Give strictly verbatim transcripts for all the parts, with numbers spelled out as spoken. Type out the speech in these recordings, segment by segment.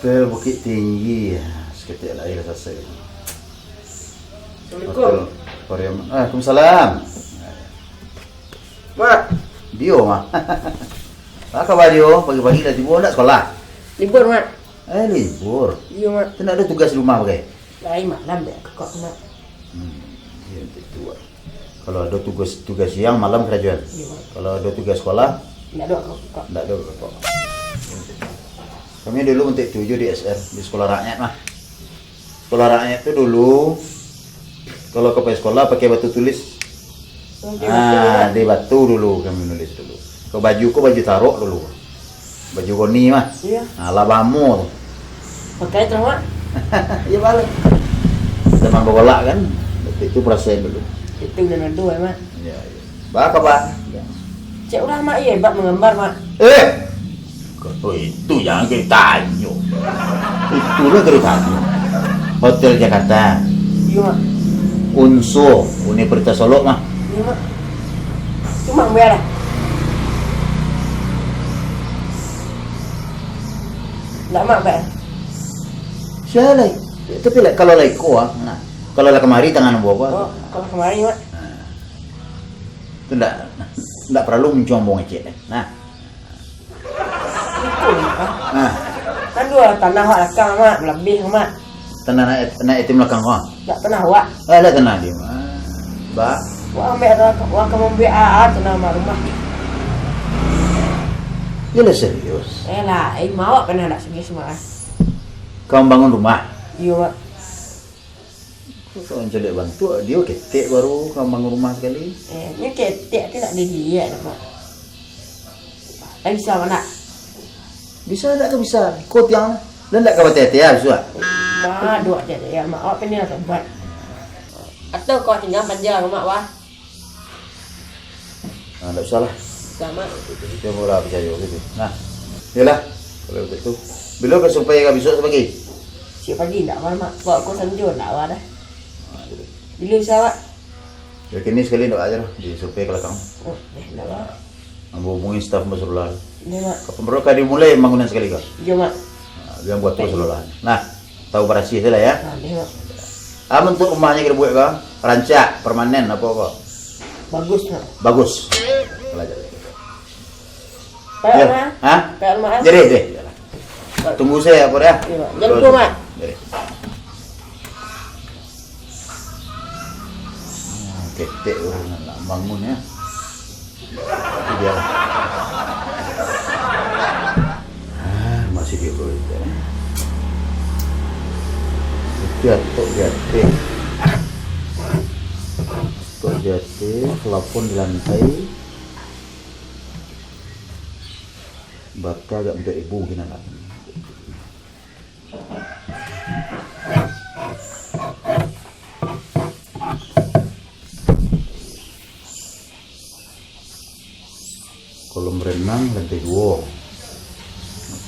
Eh, Bukittinggi, saketek lai lah salasai. Assalamualaikum. Betul. Pariaman. Ah, waalaikumsalam. Mak. Dio, Mak. Apa kabar Dio? Pagi-pagi lah tibo, ndak sekolah? Libur, Mak. Eh, libur. Iyo, Mak. Tu ndak ado tugas di rumah bagai? Lai malam dek kakak, Mak. Hmm, iyo, tu, Mak. Kalau ado tugas, tugas siang, malam karajoan. Iyo, Mak. Kalau ado tugas sekolah, ndak ado kakak. Ndak ado kakak. Kami dulu untuk tujuh di S R, di sekolah rakyat mah. Sekolah rakyat tu dulu, kalau ka pai sekolah pakai batu tulis. Pakai batu, Ah, ya? Di batu dulu kami nulis dulu. Kalau baju ko baju tarok dulu. Baju koni mah. Iya. Ah, lah bamo tu. Pakai tu, Mak? Iya, balik. Zaman bagolak kan. Itu perasaan dulu. Itu udah nado, ya, Mak? Iya, iya. Ba, kabar? Cek urang, Mak, iyo, bak manggambar, Mak. Eh! Kalau itu jangan ditanyo. Itulah ka ditanyo. Hotel Jakarta. Iyo, Mak. Unsu, Universitas Solok mah. Iyo, Mak. Cuma bayar lah. Ndak, Mak, bayar. Sia lai. Tapi lah, kalau lah iko, ah, nah. Kalau lah kamari tangan buah apa? Oh, kalau kamari, Mak. Nah. Tu ndak, ndak paralu muncuang buang kecek, eh. Nah. Itu, Mak. Nah. Kan dua tanah awak lakang, Mak, malabih, Mak. Tanah anak, anak yatim lakang ko? Ndak tanah awak. Eh, lah tanah dia, Mak. Ba? Wah, ambek ado, wah, kamu ambil, ah, ah, tanah mak rumah. Iyolah, serius. Eh, lah, eh, mak awak pernah ndak serius, Mak, ah? Kamu bangun rumah? Iyo, Mak. Kok kau caliak bantuak, dio ketek baru ka bangun rumah sakali. Eh, nyo ketek tu nak diliek, Mak. Lah bisa, Mak, nak? Bisa dak ka bisa? Ko tiang lah. Lah dak ka bateh-teh, ah, bisuak? Mak, duak je, ya, Mak. Awak pini lah tobat. Atau kau tinggal panjang, Mak, wah. Ah, ndak usah lah. Dah, Mak. Kita mula picayo gitu. Nah, iyolah. Kalau begitu, bilo ka survei ka bisuak pagi? Siap pagi ndak, Mak. Kok aku sanjo ndak, Mak, dah. Ah, gitu. Bilo bisa, Mak? Ya, kini sakali ndak aja lah. Di survei ka lakang. Oh, eh, ndak, Mak. Ambo hubungi staf Mbak Surla. Iyo, Mak. Kapan baru ka dimulai bangunan sakali ko? Iyo, Mak. Ah, biar buat terus dulu lah. Nah, tahu barasih sajo lah, ya. Ah, iyo, Mak. Ah, bentuk rumahnyo kito buek ko, rancak, permanen, apo ko? Bagus, Mak. Bagus. Kalau jadi. Pak, Mak. Hah? Pak, Mak. Jadi, deh. Tunggu sajo, apo dah? Iyo, Mak. Jangan lupa, Mak. Jadi. Ah, ketek urang nak bangun, ya. Itu dia. Ah, masih dia berita. Itu atok jatih. Atok jatih, plafon di lantai. Bata agak minta ibu mungkin anak. Kolam renang lantai duo.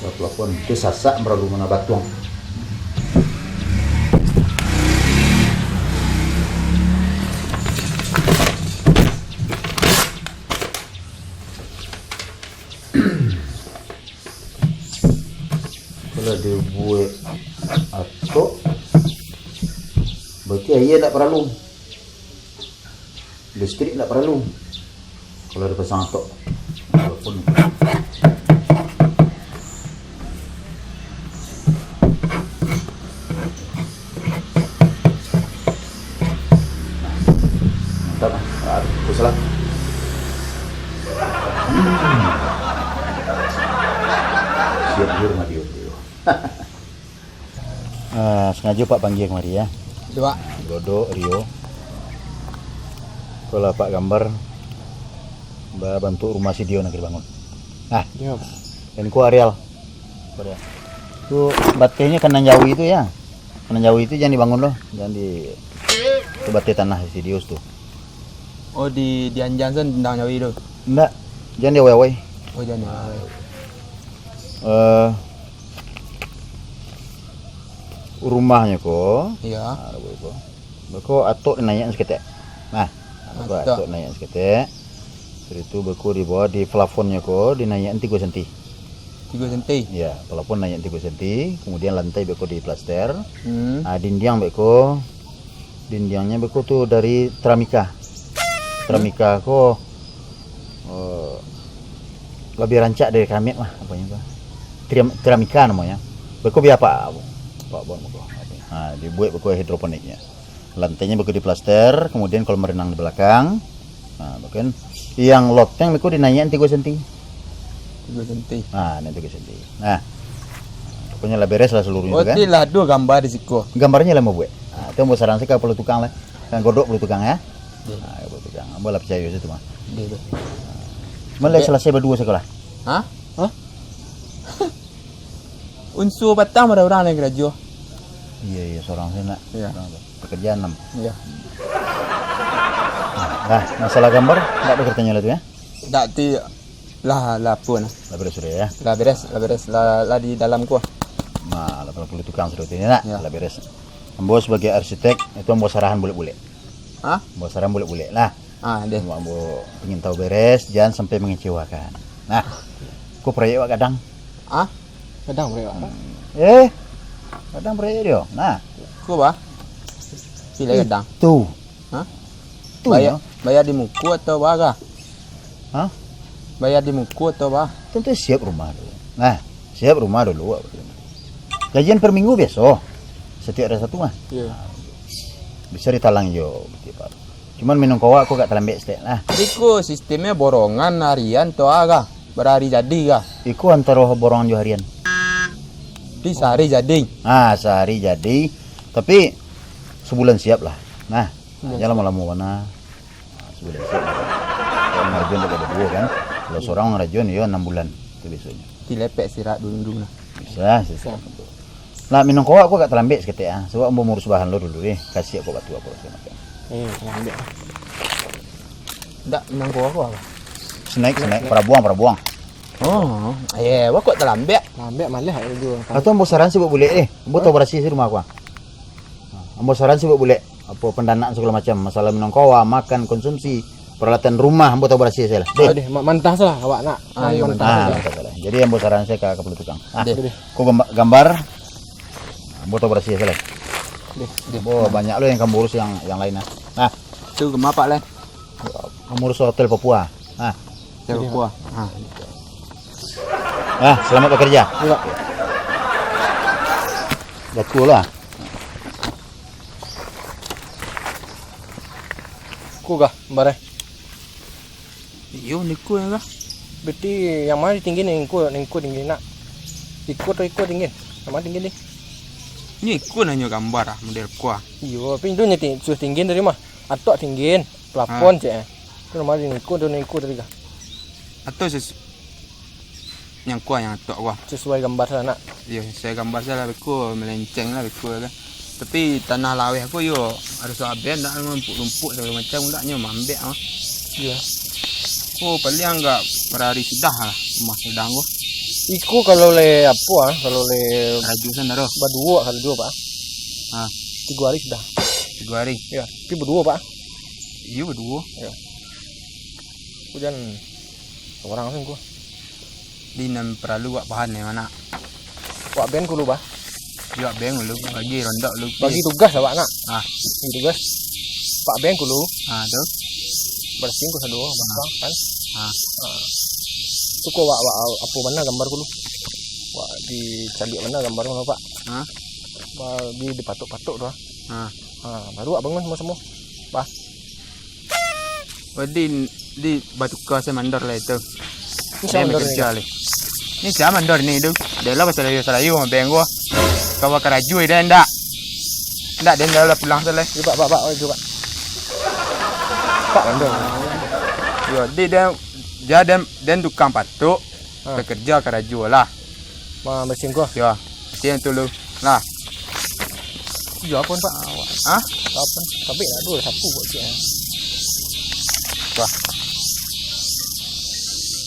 Atau pelapon, itu sasak meralu mana batuang. Kalau dibuek atok, berarti aia ndak paralu. Listrik ndak paralu. Kalau dipasang atok. Walaupun Mantap, ah. Ah, fokus lah. Hmm. Siap jur mah Dio, Dio. Ah, sangajo Pak panggia kamari, ya. Itu, Pak. Dodok, Rio. Kalau Pak gambar, ba-, bantuk rumah si Dio nak dibangun. Nah. Iyo, Pak. Dan ko areal. Tu batehnyo kandang jawi tu, ya. Kandang jawi tu jan dibangun doh, jan di, tu bateh tanah si Dius tu. Oh, di, di anjang sen kandang jawi tu? Ndak, jan diawai-awai. Oh, jan diawai. Eh, rumahnyo ko. Iyo. Ah, rumahnyo ko. Beko atok dinaiakan saketek. Nah, beko atok. Atok naiakan saketek. Sudah tu beko di bawah, di plafonnyo ko dinaiakan tigo senti. Tigo senti. Ya, plafon naiak tigo senti, kemudian lantai beko diplaster. Hmm. Ah, dindiang beko, dindiangnya beko tu dari teramika. Teramika ko, eh, lebih rancak dari keramik lah, aponyo tu. Teram-, teramika namonyo. Beko biar apa? Pak Bon beko. Ah, dibuat beko hidroponiknya. Lantainyo beko diplaster, kemudian kolam renang di belakang. Nah, bukan. Yang loteng beko dinaiakan tigo senti. Tigo senti. Nah, ini tigo senti. Nah. Pokoknya lah beres lah seluruhnya Oh, tu kan. Ti lah ado gambar di siko. Gambarnya lah mau buat. Nah, itu mau saran saya ke perlu tukang lah. Kan godok perlu tukang ya. Iya. Nah, perlu tukang. Ambo lah percaya situ mah. Iya, iya. Mulai Sampai selesai berdua sekolah. Hah? Hah? Unsur patang pada urang lain karajo. Iya, iya, seorang saja nak. Iya. Seorang tu. Pekerjaan enam. Iya. Nah, dah, masalah gambar, ndak ada katanya lah tu ya? Ndak ti lah, lah pun. Lah beres sudah ya? Lah beres, lah beres, lah, lah di dalam ko. Nah, lah kalau perlu tukang sudah tu ya nak? Iya. Lah beres. Ambo sebagai arsitek, itu ambo sarahan bulek-bulek. Hah? Ambo sarahan bulek-bulek lah. Ah, deh. Ambo, ambo ingin tahu beres, jangan sampai mengecewakan. Nah, ko proyek wak gadang. Ah? Gadang proyek wak? Hmm. Eh, gadang proyek dio. Nah. Ko bah? Pilih gadang. Itu. Hah? Tu, bayar, yo. Bayar di muko atau bara? Hah? Bayar di muko atau bara? Tentu siap rumah dulu. Nah, siap rumah dulu. Gajian per minggu biaso. Setiap hari Sabtu mah. Iya. Bisa ditalang jo, betul, Pak. Cuman minum kowa ko agak talambek setek lah. Iko sistemnya borongan harian atau aga? Berhari jadi kah? Iko antaro borongan jo harian. Di sehari jadi. Ah, sehari jadi. Tapi sebulan siap lah. Nah, Iya. Jangan lamo-lamo bana. Nah, sebulan siap. Kalau ngarajoan tak ada dua kan. Kalau seorang ngarajoan, ya enam bulan. Itu biasanya. Dilepek sirak dundung lah. Bisa, bisa. Bisa. Nah, minum kowa ko agak talambek saketek ah. Sabab ambo murus bahan lo dulu deh. Kasiak ko batu apo segala macam. Eh, talambek. Ndak minum kowa ko apo? Snack, snack, parabuang, parabuang. Oh, eh, wak kok talambek? Talambek malah ayo dulu. Atau ambo saran sih buat bulek deh. Ambo tahu barasih sih rumah ko ah. Nah, ambo saran sih buat bulek. Apo pandanaan sagalo macam, masalah minum kowa, makan, konsumsi, paralatan rumah, ambo tahu barasih sajo lah. Deh. Ah, deh, ma-, mantah salah awak nak. Ah, iyo, mantah salah. Jadi ambo saran sajo ka, ka kapalo tukang. Ah, deh. Ko gamba-, gambar, ambo tahu barasih sajo lah. Deh, deh. Ambo banyak lo yang ka urus yang, yang lain lah. Nah. Tu gambar apo lai? Ngurus hotel Papua. Nah. Hotel Papua. Ah. Ah, selamat bekerja. Iyo. Betul lah. Ko kah, gambar eh? Iyo, niko ya kah? Berarti yang ma tinggi ni, niko, niko tinggi nak. Iko atau iko tinggi? Yang ma tinggi ni? Ni iko nanyo gambar ah, model ko ah. Iyo, tapi itu nyo ti-, sus tinggi tadi mah. Atok tinggi, plafon cek eh. Tu nama niko, tu niko tadi kah? Atau ses-, Nyangkua yang atok ko. Sesuai gambar sajo nak. Iyo, sesuai gambar sajo lah, beko melenceng lah beko kan. Tapi tanah laweh ko yo harus aben, ndak lumpuk-lumpuk sagalo macam, ndak nyo mambek mah. Iyo. Ko paling agak barari sudah lah rumah gadang ko. Iko kalau le apo ah, kalau le Rajusan dah doh. Baduo kalau duo, Pak. Ha. Tigo hari sudah. Tigo hari. Iyo, tapi baduo, Pak. Iyo, baduo. Iyo. Hujan. Surang se ko. Di nan paralu wak bahan ni, ma nak? Wak ben ko lu, bah. Wak ben ko lu, bagi rondok lu. Bagi tugas awak nak. Ah. Bagi tugas. Wak ben ko lu. Ah, tu. Barasih ko sado, basah, kan? Ah. Ah. Tu ko wak, wak, apo bana gambar ko lu? Wak dicaliak bana gambar ko, Pak. Ah. Ba-, di, dipatok-patok tu, ah. Ah. Ah, baru wak bangun samo-samo. Bah. Oh, di, di batuka se mandor lah itu. Ni sia mandor ni? Ni sia mandor ni tu. Dia lah pasal salayu-salayu mabeng gua. Kawa karajo dia ndak. Ndak, dia ndak lah pulang tu lah. Yo, Pak, Pak, Pak, oh, itu, Pak. Pak mandor. Yo, di dia, dia, dia, dia tukang patok. Ha. Bakerja karajo lah. Ma, basing ko. Yo, basing tu lu. Lah. Iyo, apo, Pak? Awak. Ha? Apo? Sabik lah, duo sapu buat cik. Wah.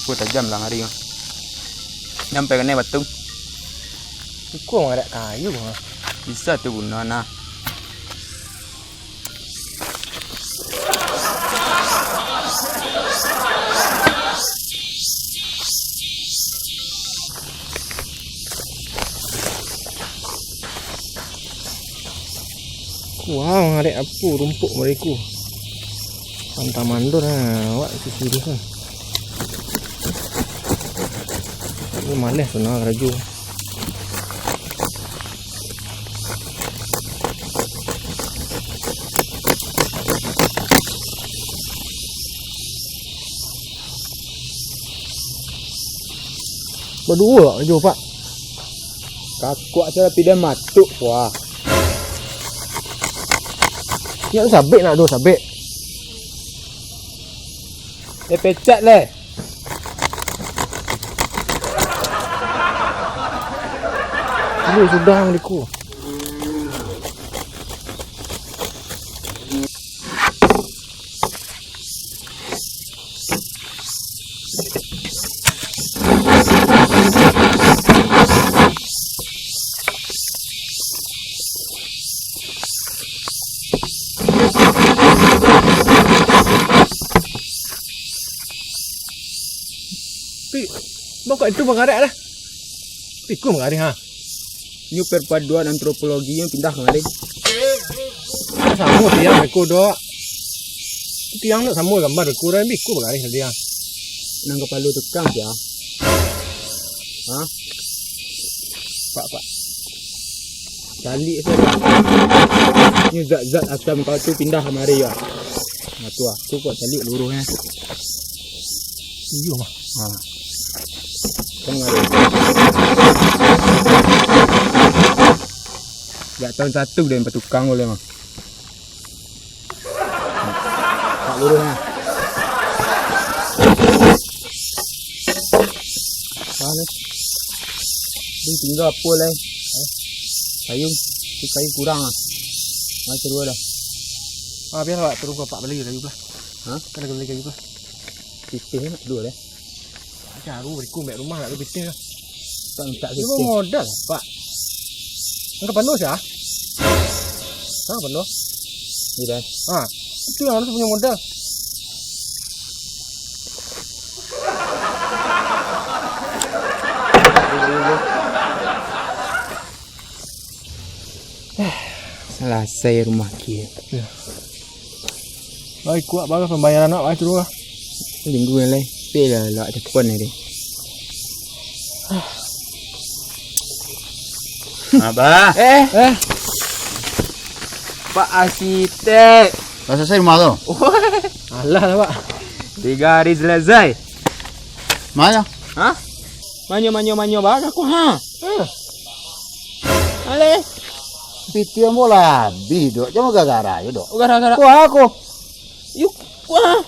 Ko tajam lah hari ko. Nyampe kanai batu. Iko mangadak kayu, ha. Bisa tu guno, nah. Wah, mangarek apo rumpuik mereka. Pantang mandor, ha, awak tu serius lah. Ini maleh tu nak karajo. Baduo awak karajo, Pak. Kakuak saya pindah matuk, wah. Nak sabik, nak duo sabik. Eh, pecak leh. Ini sudah, Maliku. Pi, bokok itu mangarek dah. Pi, ku mangarek, ha. Nyo perpaduan antropologi yang pindah kamari. Samo tiang beko, Dok. Tiang nak samo gambar beko, dah beko bagari sadia. Nang kapalo tukang sia? Ha? Pak, Pak. Caliak sajo. Ni zat-zat asam kau tu pindah kamari ya. Nah, tu ah. Tu kok caliak luruh eh. Iyo mah. Ha. Kan ada. Gak tahu satu deh empat tukang boleh mah. Tak luruh nah. Mana? Ini tinggal apa lah? Eh? Kayu, tu kayu kurang ah. Mana kedua dah? Ah, biarlah awak turun ke Pak beli kayu lah. Ha? Kan ada beli kayu lah. Pitih nak dua dah. Aja aru beriku ambil rumah nak pitih lah. Tak minta pitih. Modal, Pak. Angka penuh sih ah. Angka penuh. Iya. Ha, itu yang harus punya modal. Salasai rumah kia. Ya. Ai, kuat bagai pambayaran awak, ai, tu lah. Minggu nan lai. Pai lah, lah ada kuan ni. Abah. Eh. Eh. Pak Arsitek. Lah salasai rumah tu? Alah lah, Pak. Tiga hari salasai. Mana? Hah? Manyo, manyo, manyo bagai ko, ha? Hah? Aleh. Pitih ambo lah abih, Dok. Jangan gara-gara aja, Dok. Gara-gara. Kuah aku. Yuk, kuah.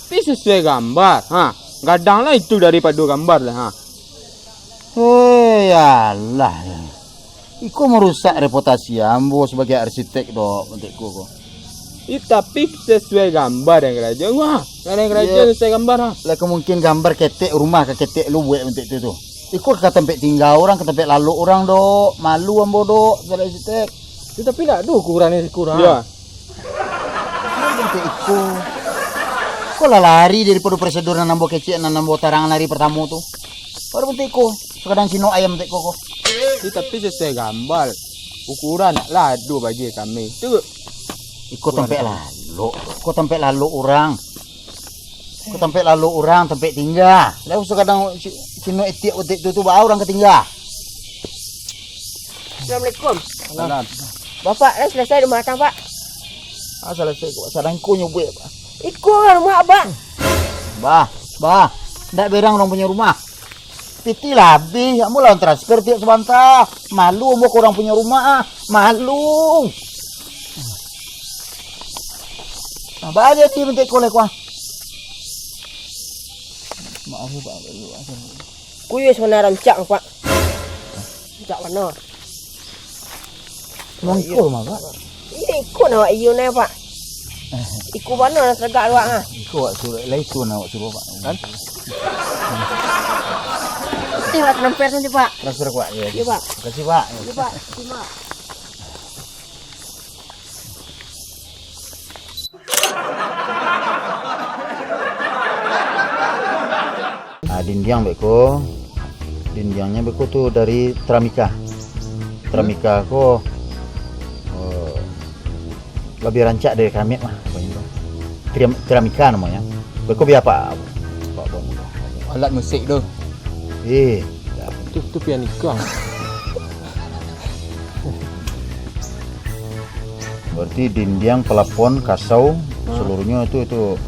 Tapi sesuai gambar, ha. Gadang lah itu daripado gambar lah, ha. Hei, alah. Iko marusak reputasi ambo sabagai arsitek, Dok, untuak iko ko. Ih, tapi sesuai gambar yang karajo. Wah, yang karajo sesuai gambar, ha. Lah, ka mungkin gambar ketek rumah ka ketek lu buek untuak tu, tu. Iko ka tampek tingga urang, ka tampek lalok urang, Dok. Malu ambo, Dok, sabagai arsitek. Yo, tapi ndak ado ukuran ni, ukuran. Yo. Untuak iko. Ko lah lari daripado prosedur nan ambo kecek, nan ambo tarang hari partamo tu. Baru untuak iko, sakadang sino ayam untuak iko ko. Yo, tapi sesuai gambar. Ukuran lah ado bagi kami. Tu. Iko tampek lalok. Iko tampek lalok urang. Iko tampek lalok urang, tampek tingga. Lah usah kadang si-, sino etiak otek tu, tu baa urang ka tingga. Assalamualaikum. Salam. Bapak, eh, salasai rumah atang, Pak? Ah, salasai ko, sadang ko nyo buek, Pak. Iko lah rumah Abang. Bah, bah. Ndak berang urang punyo rumah. Pitih lah abih, ambo lawan transfer tiok sabanta. Malu ambo ka urang punyo rumah, ah. Malu. Nah, baa jadi mintak ko lai, kuah. Maaf, Pak. Kuyo sebenarnya rancak, Pak. Rancak mana? Mangko mah, Pak. Iyo, iko nak awak iyo nai, Pak. Iko mano nak tagak awak, ha? Iko awak suruh, lah itu nak awak suruh, Pak. Kan? Teh, Pak, transfer nanti, Pak. Transfer, Pak, ya. Iya, Pak. Makasih, Pak. Iya, Pak. Terima. Ah, dindiang beko, dindiangnyo beko tu dari Tramika. Tramika ko, eh, Labiah rancak dari keramik mah, pokoknyo tu. Keram-, keramika namonyo. Beko bia apak, apak buang tu. Alat musik tu. Eh. Tu, tu pianika. Berarti dindiang, pelapon, kasau, ha, seluruhnyo itu, itu,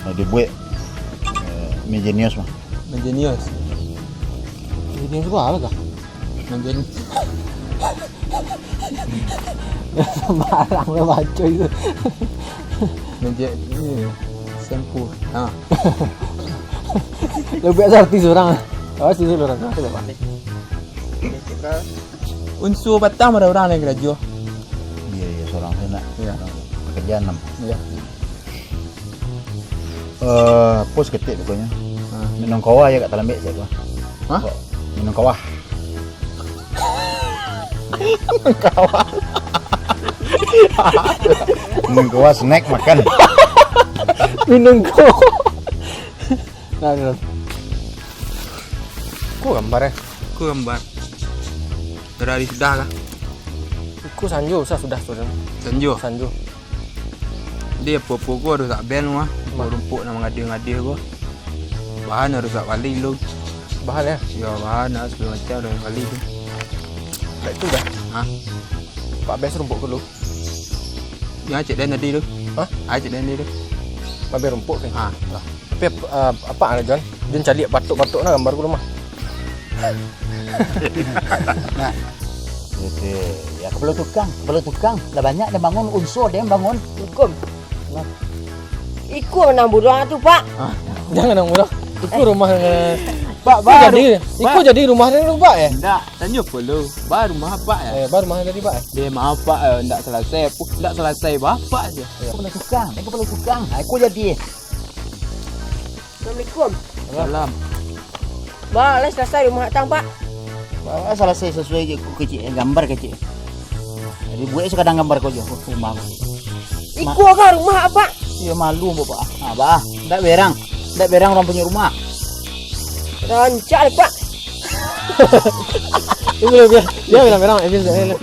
eh, dibuek, eh, Megenius mah. Megenius. Megenius tu apo kah? Mejen-, Sembarang lah baco itu. Mejen-, ini, sempu. Ha. Lebih artis urang. Awas itu urang. Unsur patang pada urang nan karajo. Iya, iya, surang sajo nak. Iya. Pekerjaan enam. Iya. Eh, pos ketek pokoknyo. Ha. Minum kawa ya agak talambek cek tu. Hah? Kok minum kawa? Minum kawa. Minum kawa, snack makan. Minum kawa. Nah, nah. Ko gambar eh. Ko gambar. Dari sudah kah? Iko sanjo usah sudah tu. Sanjo. Sanjo. Jadi apo-apo ko harus tak ben mah. Mah. Rumpuik nak mangadiah-ngadiah ko. Bahan harus tak bali lu. Bahan ya? Ya, bahan harus segala macam harus bali tu. Baik tu dah. Hah? Pak bes rumpuik ko lu. Ya, cek den tadi tu. Hah? Ah, cek den tadi tu. Mabiah rumpuik kan? Ah, lah. Tapi ap-, ah, apak lah, Jon? Jon caliak batuk-batuk nah gambar ko rumah. Nah. Itu, ya, kapalo tukang, kapalo tukang. Lah banyak den bangun, unsur den bangun. Hukum. Nah. Iko nan buruak tu, Pak. Ah. Jangan nang buruak. Iko rumah, eh, Pak, iko baru, jadi, iko Pak. Jadi rumah den tu, Pak, eh? Ndak, tanyo pulo. Baru rumah Pak, eh? Eh, baru rumah tadi, Pak, eh? Deh, maaf, Pak, eh, ndak selesai. Ndak selesai, Bapak je. Kapalo tukang, den kapalo tukang. Ha, iko jadi. Assalamualaikum. Salam. Ba, lah salasai rumah atang, Pak? Ba, salasai sasuai je ko kecek, gambar kecek. Jadi buek sakadang gambar ko jo, rumah ko. Iko kah rumah, Pak? Iyo, malu, Bapak. Ha, ba, ndak berang. Ndak berang urang punyo rumah. Rancak, Pak. Tunggu, biar, biar berang-berang, eh, biar, biar.